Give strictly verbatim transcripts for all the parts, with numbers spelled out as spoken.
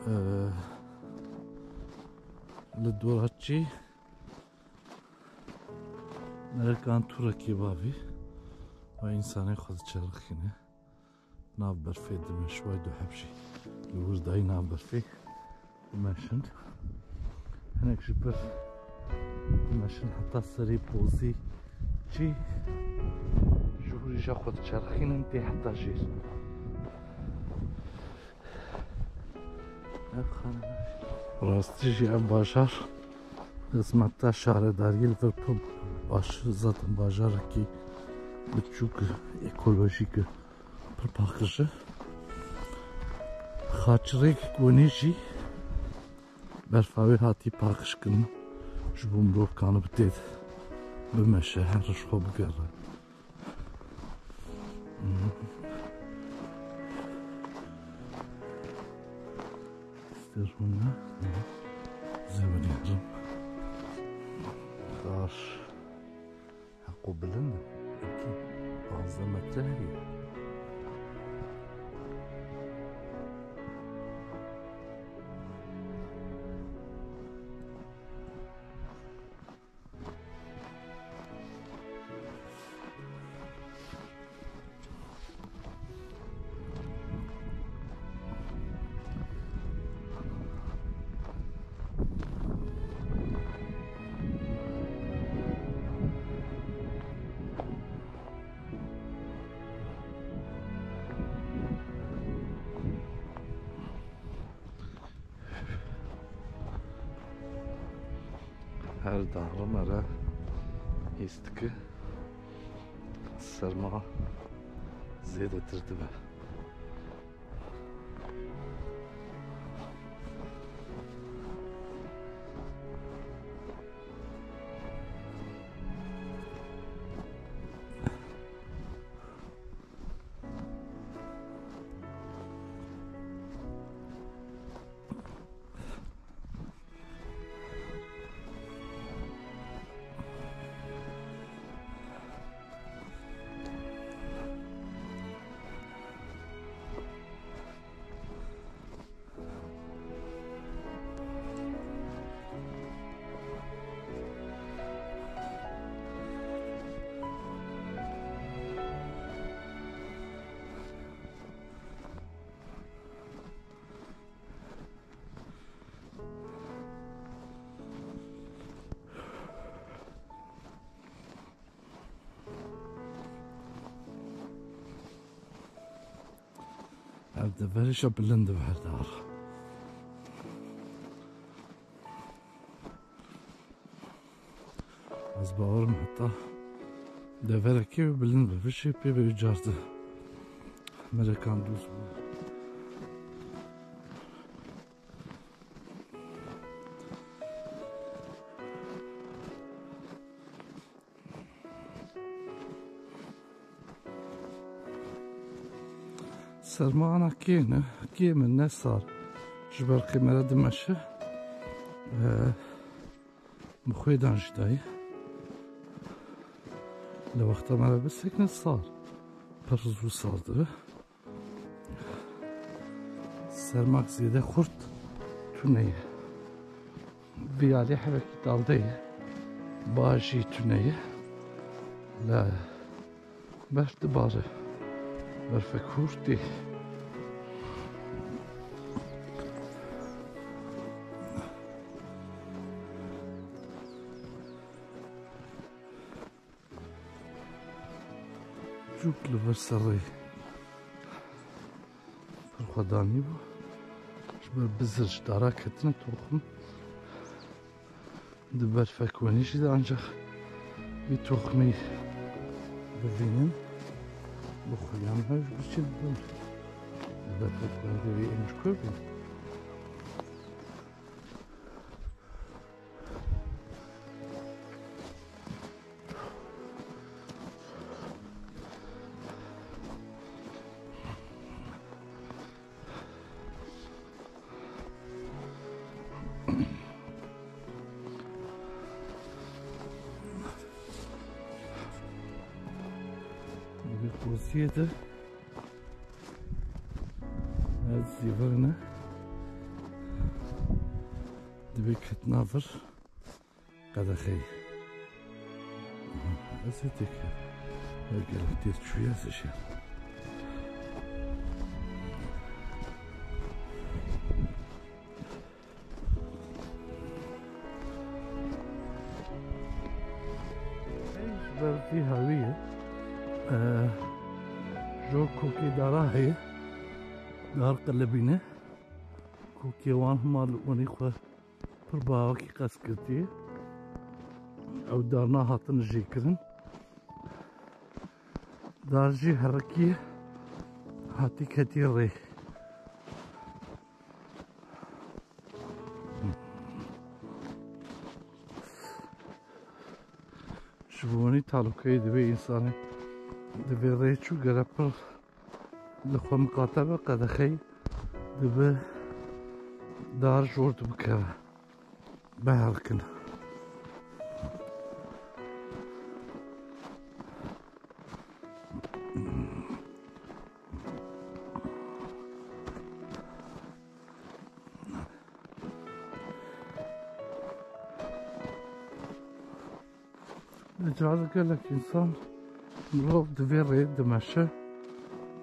Ee, li dora çî melekan turekê bavî ve însanê xwe diçerxîne. Nav berfê dimeş, way du heb jî li wir dayî nav berfê dimeşin. Hinek ji bir dimeşin heta serê pozî çî ji wir îja xwe diçerxînin tê heta jêr. Ev xanime. Rastî jî ev bajar xizmeta şaredariyê li vir pir baş, zaten bajarekî biçûk, ekolojîk e, pir paqij e. Xaçirêk ku nê jî berfa wê hatî paqijkirin ji bo mirovkan bi tê de bimeşe, her ji xwe bigere. Stêrhûna zewinêrim. Dar heqû bilind e. Belkî panzdeh metre heye. Her dahre me re hîs dike, serma zêdetir dibe. Ev deverê jî bilind e her dar. Ez bawerim heta deverekê bilind be, vişê pê ve car de melekan dûz bû. Serma ana kêm e, kêm e, ne sar. Ji ber qî me re dimeşe. Ee, bi xwê dan jî dayê. Li wexta me re bisekine sar. Pir zû sar dibe. Sermak zêde xurt tune ye. Vî alî hevekî dalde ye. Ba jî tune ye. La berf dibare. Berfek xurt tê. Cûk li vir serê pir xwedanî bû. Ji ber bizir ji dara ketine toxim. Di berfek wenî jî de ancak vî toximî bivînin. Bi xuyan hev ji biçin bin. Di berfek wenî de vî em ji kur bin. Bi qoziyê de ez zîvirine Ketina vir qedexeyê. Aha, ez ê têkevim. Ew gelek têz çûye, ez ê şêm. Ji ber vî hewî ye. Ee, jor kokê dara heye. Dar qilibîne. Kokê wan hema li onî xwe pir bi awakî qez girtiye. Ew darna hatin jêkirin. Dar jî herikî hatî ketî rê. Ji bo wanî talûkeyê divê însanê divê rê çû gere pir li xwe miqate be, qedexeyî dibe dar jor dibikeve. Beherkin. Li carê gelek însan mirov di vê rê dimeşe,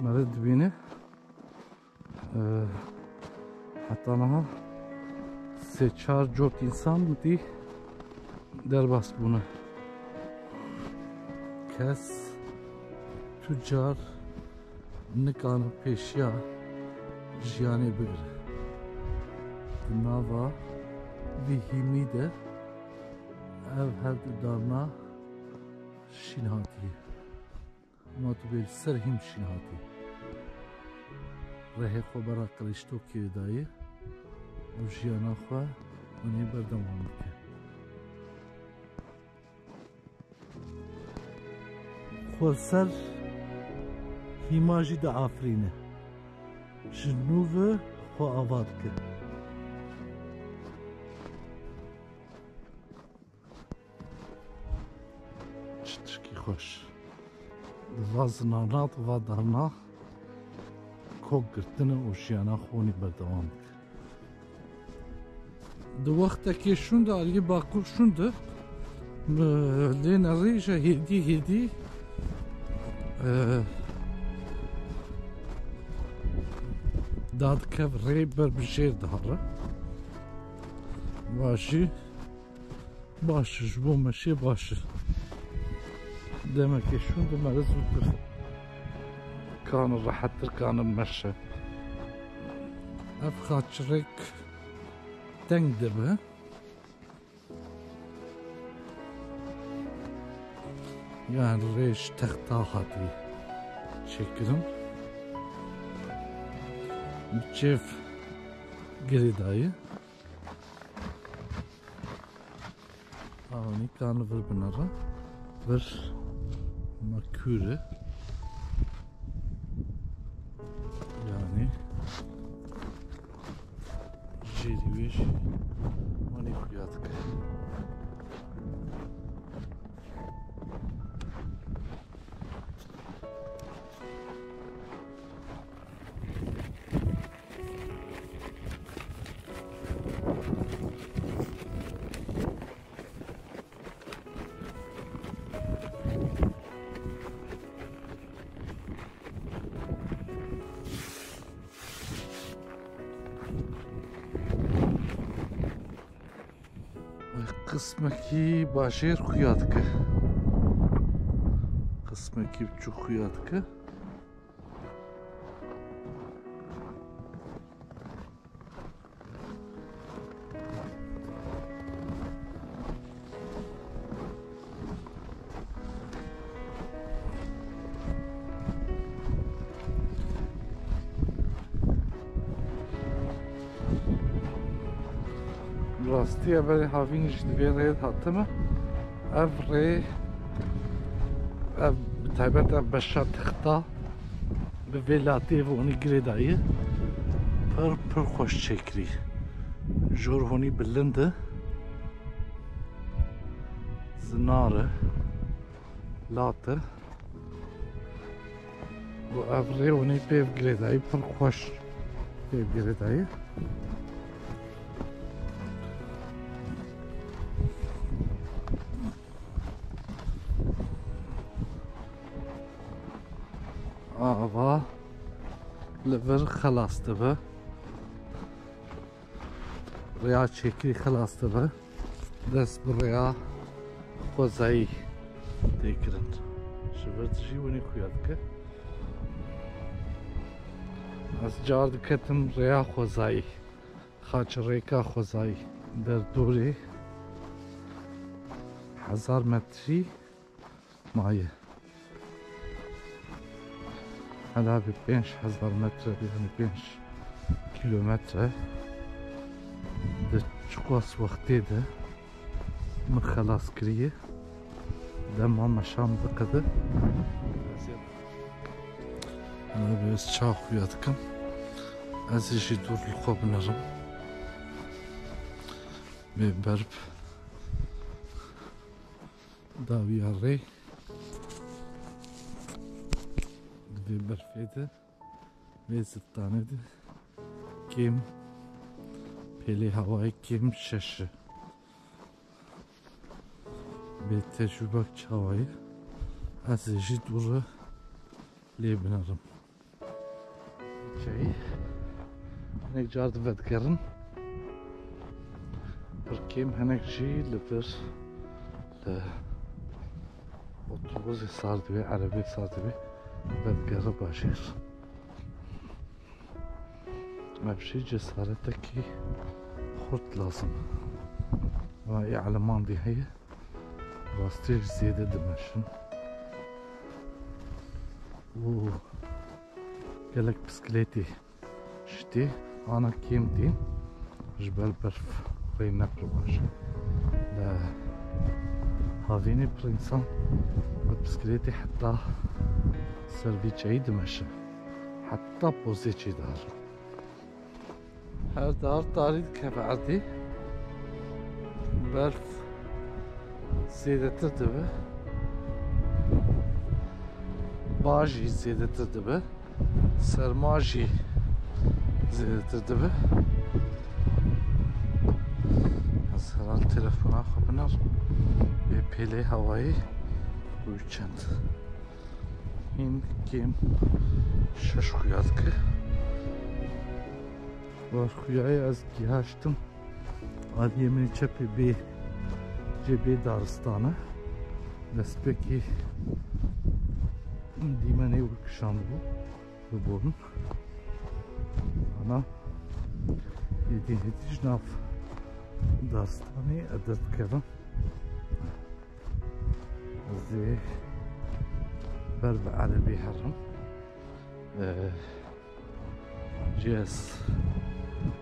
meriv dibîne. Ee, heta niha sê çar cot însan witî derbas bûne. Kes tu car nikane pêşiya jiyanê bigire. Di nava vî hîmî de ev her du darna şîn hatiye. Ma tu bê li ser hîm şîn hatî. Rehê xwe bera qirêjtokê daye û jiyana xwe hûnê berdewam dike. Xwe li ser hîma jî diafirîne. Ji nû ve xwe ava dike. Çi tişkî xweş. Di va zinarna, di va darna kok girtine û jiyana xwe hûnî berdewam dike. Di wextekê şûnde, aliyê baqûr şûnde, e, lê nerîje hêdî hêdî, e, dadikev rê ber bi jêr dihare. Va jî Baş e, ji bo meşê baş e. Demekê şûn dimere zûtir. Kane rehettir, kane meşe. Ev xaçirêk teng dibe. Yani rêj texta hatî çêkirin. Bi çêv girêdayî. Anî kan vir binere. Vir me kûr e. Yani jêrî wê jî wanî xuya dike. Qismekî bajêr xuya dike. Qismekî biçûk xuya dike. Rastiya berê havîn jî di vê rê hatime. Ev rê, ev bi taybet ev beşa texta bi vê latê ve onî girêdayî. Pir, pir xweş çêkirî. Jor honî bilind e. Zinar e. Lat e. Û ev rê onî pêv girêdayî, pir xweş pêv girêdayî. Li vir xelas dibe. Rêya çêkirî xelas dibe. Dest bi rêya xwezayî tê kirin. Ji vir jî winî xuya dike. Ez car diketim rêya xwezayî. Xaçirêka xwezayî derdorê hezar metrî maye. Hela bi pênc hezar metre, yanî pênc kîlometre di çiqas wextê de min xelas kiriye. Dema me şam biqede. Hela bi ez çax xuya dikim. Ez ê jî dûr li xwe binerim. Bê berf. Dawiya rê. Di vê berfê de, vê zistanê de kêm pêlê hewayê kêm şeş e. Bê tecrûbek çawa ye? Ez ê jî dû re lê binerim. Çayî hinek car di vedigerin. Pir kêm hinek jî li vir li otobusê sar dibê, erebê sar dibê, vedigere bajêr. Ev jî cesaretekî xurt lazim. Va ê elemandî heye. Rastî jî zêde dimeşin. Û gelek piskilêtî şitî ana kêm tîn ji ber berf rê ne pir baş e. Li havînê pir însan bi piskilêtî heta ser vî çayî dimeşe. Heta pozê çê diherin. Her dihar tarî dikeve erdê. Berf zêdetir dibe. Ba jî zêdetir dibe. Serma jî zêdetir dibe. Ez heral telefona xwe binerim. Bê pêlê hewayî û çend. Hîn kêm şeş xuya dike. War xuyayê ez gihaştim. Aliyê min çepê bê cê bê daristane. Destpêkî dîmenê wir kişandibû. Biborin. Ana êdî êdî ji nav daristanê ez derdikevim. Ez ê ber bi erebî herim. Ee, cihaz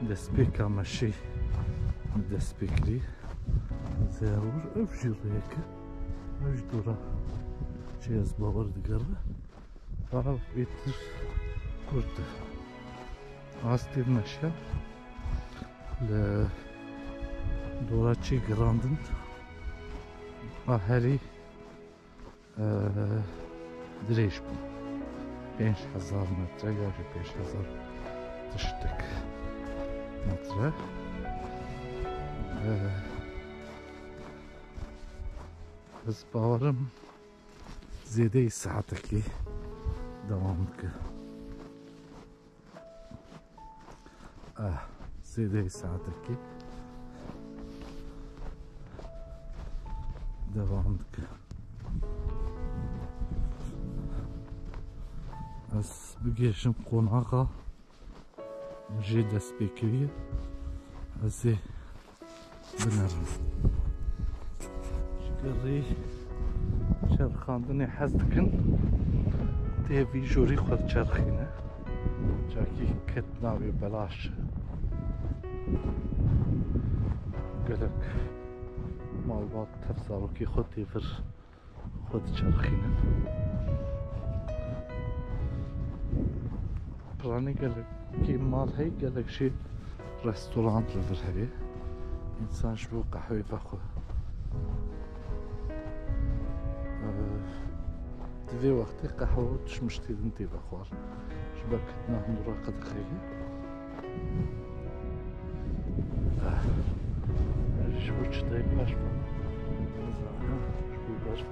destpêka meşî dest pê kirî. Zerur ev jî rêyek e. Ev ji dora cihaz bawer digere. Daha bêtir kurt e. Astê meşe li dora çê girandin a herî, e, dirêj bû. Pênc hezar metre ya jî pênc hezar tiştek metre. E, ez bawerim zêdeyî saetekî dewam dike. Ah, zêdeyî saetekî dewam dike. Ez bigihîjim qonaxa jê dest pê kiriye. Ez ê binerin. Ji gerî çerxandinê hez dikin, tê vî jorî xwe diçerxîne. Çakî ketna wê belaş e. Gelek malbat tev zarokê xwe tê vir xwe diçerxînin. Piranî gelekî mal heye, gelek jî restoran li vir heye. Însan ji bo qehweyê vexwe. Eee, di vê wextê qehwe û tiştmiştî din tê vexwar. Ji ber ketina hundir a qedexeyê. Ji bo çi tê berf? Nizanim, ji bo berf.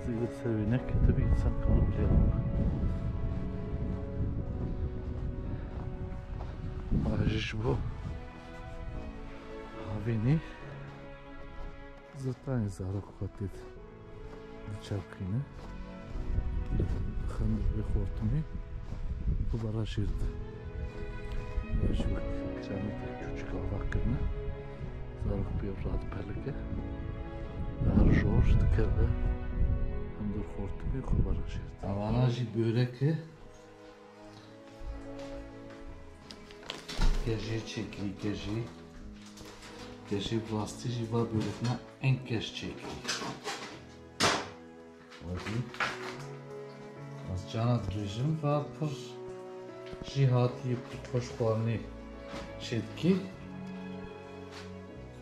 Zêde ser wê neketibe, însan kar bile. Ajî ji bo havînî zitanê zarok xwe tê diçerxîne. Dixin di vê xortimê xwe bera jêr de. Ve ji wek piramîdek çûçik ava kirine. Zarok pê radipelike. Her jor dikeve hundir xortimê xwe bera jêr de. Evana jî börek e. Gejê çêkirî, gejê. Gejê bi rastî jî va börekna en geş çêkirî. Wezî. Ez cana dibêjim, va pir jî hatî, pir xweş xwarinê çêdikî.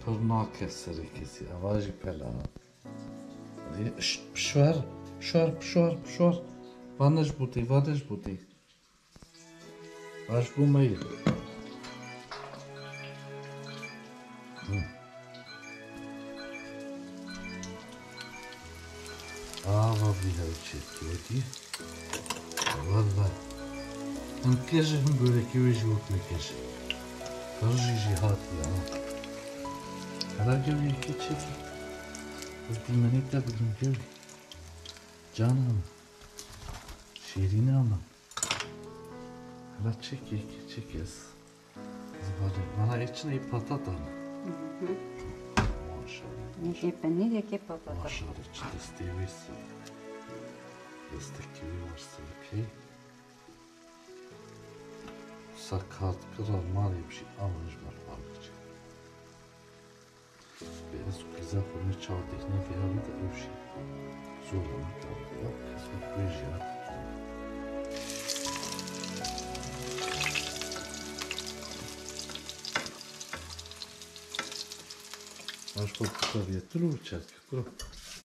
Pir nake serê kesî. Eva jî pela. Şşt, pişwer, pişwer, pişwer, pişwer. Va ne ji bo tê, va ne ji bo tê. Va ji bo me ye. Hı. Ava vî hev çêdikî wekî. Walla. Him kej e, him börekê wê jî wek me kej e. Pir jî jêhatî ya. Hela gel yekê çêke. Ez dîmenê te bidim gel. Cana min. Şêrîna min. Hela çêke, çêke ez. Ez balê. Bana ê çi ne, ê patata ne? Hı hı. Maşallah. Yekê penîr, yekê patata. Maşallah, çi destê wê sê. Destekî wê war serê pey. Sakat kira malê bişî, ama ji ber xwe biçe. Bê ez û qîza xwe me çawa têkine vê havî de ew jî zor e, nikare vê ya kes wek wê jî hat. Baş xwe kutabiye tu lo çek, kuro.